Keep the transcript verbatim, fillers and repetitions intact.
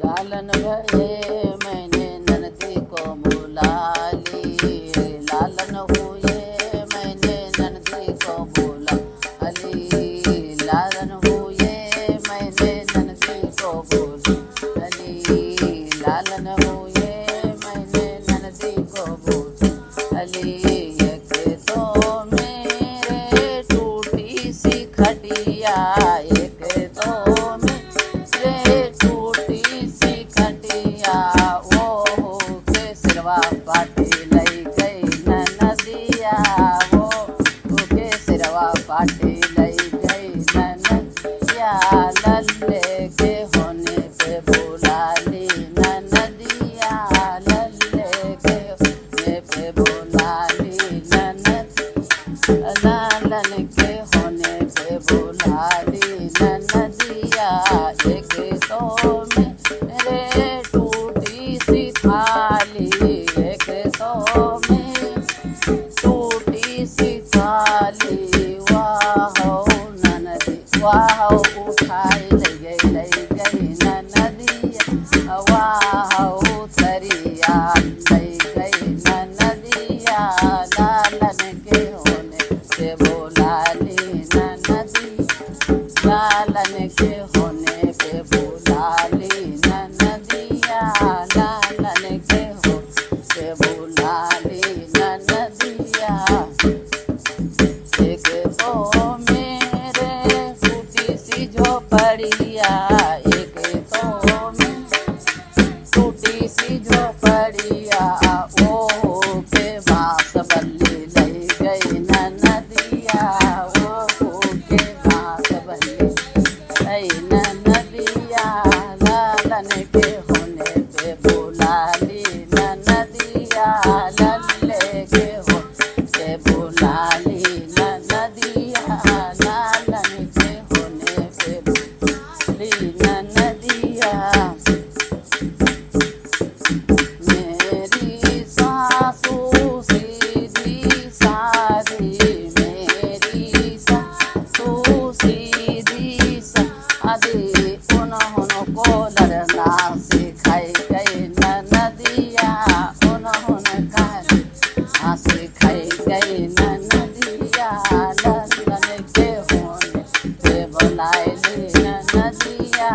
लालन भये मैंने ननदी को बुला ली, लालन हुए मैंने ननदी को बुला ली, लालन हुए मैंने ननदी को बुला ली, लालन हुए मैंने ननदी को बुला ली। एक तो मेरे टूटी सी खटिया, एक तो मेरे टूटी सी खटिया, वो के सिरवा पाटी लई गई ननदिया, वो के सिरवा पाटी लई गई ननदिया, लल्ले के होने पे बुला ली ननदिया, लल्ले के होने पे बुला ली ननद, लालन के होने पे बुला ली ननदिया। एक तो मेरे टूटी सी थाली, एक तो मेरे टूटी सी थाली, वाह हो ननदी, वाह हो उठाई लई गई, लई गई ननदिया, वाह हो थरिया लई गई ननदिया, लालन के होने पे बुला ली ननदी, लालन के होने पे बुला ली ननदिया, लालन के होने पे बुला ली ननदिया। एक तो मेरे टूटी सी झोपड़िया, एक तो मेरे टूटी सी झोपड़िया, ओ के बांस बल्ली लई गई ननदिया, ओ के बांस बल्ली लई ननदिया, लालन के होने पे बुला ली ननदिया, लल्ले के होने पे बुला ली ननदिया, लालन के होने पे बुला ली ननदिया। मेरी सासू सीधी सादी, मेरी सासू सीधी सादी, उन्होंने को लड़ना सिखाई गई ननदिया, उन्होंने कहना सिखाई गई ननदिया, लालन के होने पे बुलाई ली ननदिया,